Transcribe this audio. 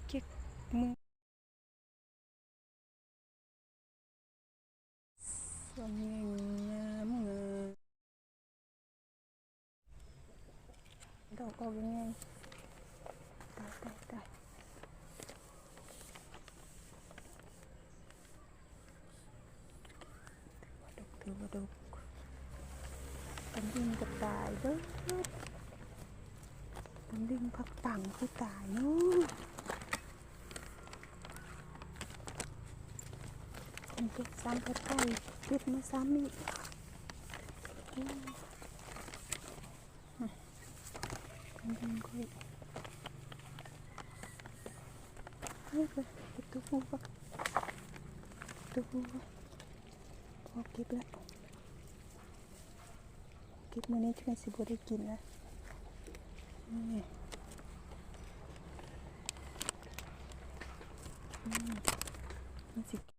ເກັບມື ສວນງາມໆ ດອກອອກຍັງໄງ ຕາຍໆໆ ດອກ ຖືວ່າດອກ ຕຳລຶງກໍຕາຍເບີດ ຕຳລຶງຜັກປັງຄືຕາຍເນາະ ມັນເກັບຊ້ຳໄປ ເກັບມາຊ້ຳອີກ ຕຳລຶງຂ້ອຍ ເກັບຕົວຜູ້ກ່ອນ ຕົວຜູ້ກ່ອນ ພໍເກັບແລ້ວ. ເກັບມື້ນີ້ເທື່ອຊິບໍ່ໄດ້ກິນລະ ນີ້ ອືມ ມັນຊິ